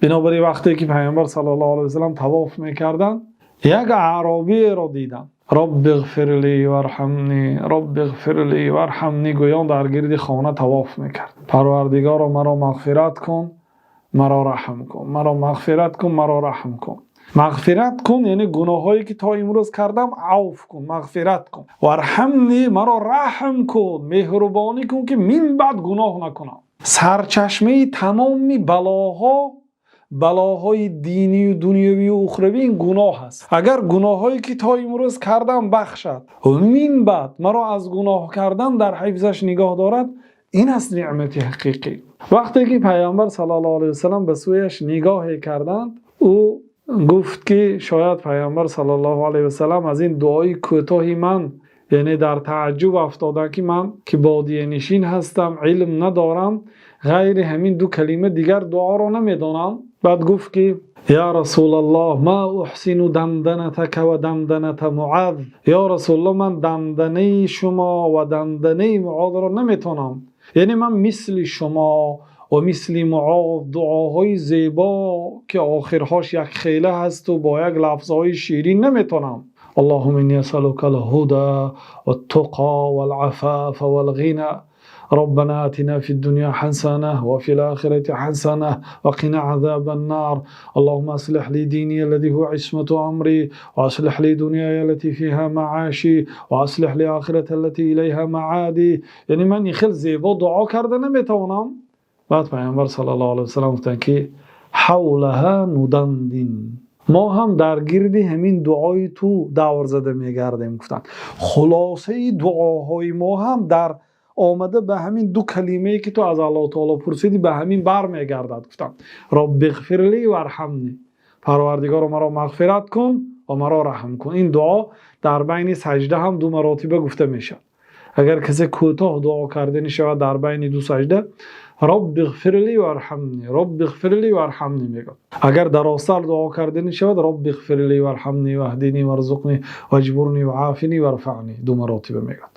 Бинобар ин, вақте ки Паёмбар саллаллоҳу алайҳи васаллам тавоф мекарданд, як аъробиро диданд. «رب اغفر لي وارحمني، رب اغفر لي وارحمني» гӯён дар гирди хона тавоф мекард. Парвардигоро, маро мағфират кун, маро раҳм кун, маро мағфират кун, маро раҳм кун. Мағфират кун, яъне гуноҳҳое ки то имрӯз кардам, афв кун, мағфират кун. وارحمني, маро раҳм кун, меҳрубонӣ кун, ки мин баъд гуноҳ накунам. Сарчашмаи тамоми балоҳо, балоҳои динию дунявию ухравӣ, ин гуноҳ аст. Агар гуноҳҳое ки то имрӯз кардам бахшад, мин баъд маро аз гуноҳ кардан дар ҳифзаш нигоҳ дорад, ин аст неъмати ҳақиқӣ. Вақте ки Паёмбар саллаллоҳу алайҳи васаллам ба сӯяш нигоҳе карданд, ӯ гуфт, ки шояд Паёмбар саллаллоҳу алайҳи васаллам аз ин дуои кӯтоҳи ман, яъне, дар тааҷҷуб афтоданд, ки ман ки бодиянишин ҳастам, илм надорам, ғайри ҳамин ду калима дигар дуоро намедонам. Баъд гуфт, ки: «يا رسول الله، ما أحسن دندنتك ودندنة معاذ». Ё Расулуллоҳ, ман данданаи шумо ва данданаи Муозро наметавонам, яъне ман мисли шумо ва мисли Муоз дуоҳои зебо, ки охирҳош як хела ҳасту бо як лафзҳои ширин, наметавонам. اللهم إني أسألك الهدى والتقى والعفاف والغنى. ربنا آتنا في الدنيا حسنة وفي الآخرة حسنة وقنا عذاب النار. اللهم أصلح لي ديني الذي هو عصمة أمري، وأصلح لي دنياي التي فيها معاشي، وأصلح لي آخرتي التي إليها معادي. Яъне ман ин хел зебо дуо карда наметавонам. Баъд Паёмбар саллаллоҳу алайҳи васаллам гуфтанд, ки حولها ندندن, мо ҳам дар гирди ҳамин дуои ту давр зада мегардем, гуфтанд. Хулосаи дуоҳои мо ҳам дар омада ба ҳамин ду калимае, ки ту аз Аллоҳу таоло пурсидӣ, ба ҳамин бармегардад, гуфтанд. رب اغفر لي وارحمني, Парвардигоро, маро мағфират кун ва маро раҳм кун. Ин дуо дар байни саҷда ҳам ду маротиба гуфта мешавад. Агар касе кӯтоҳ дуо карданӣ шавад дар байни ду саҷда, «رب اغفر لي وارحمني، رب اغفر لي وارحمني» мегӯяд. Агар дарозтар дуо карданӣ шавад, «رب اغفر لي وارحمني واهدني وارزقني واجبرني وعافني وارفعني» ду маротиба мегӯяд.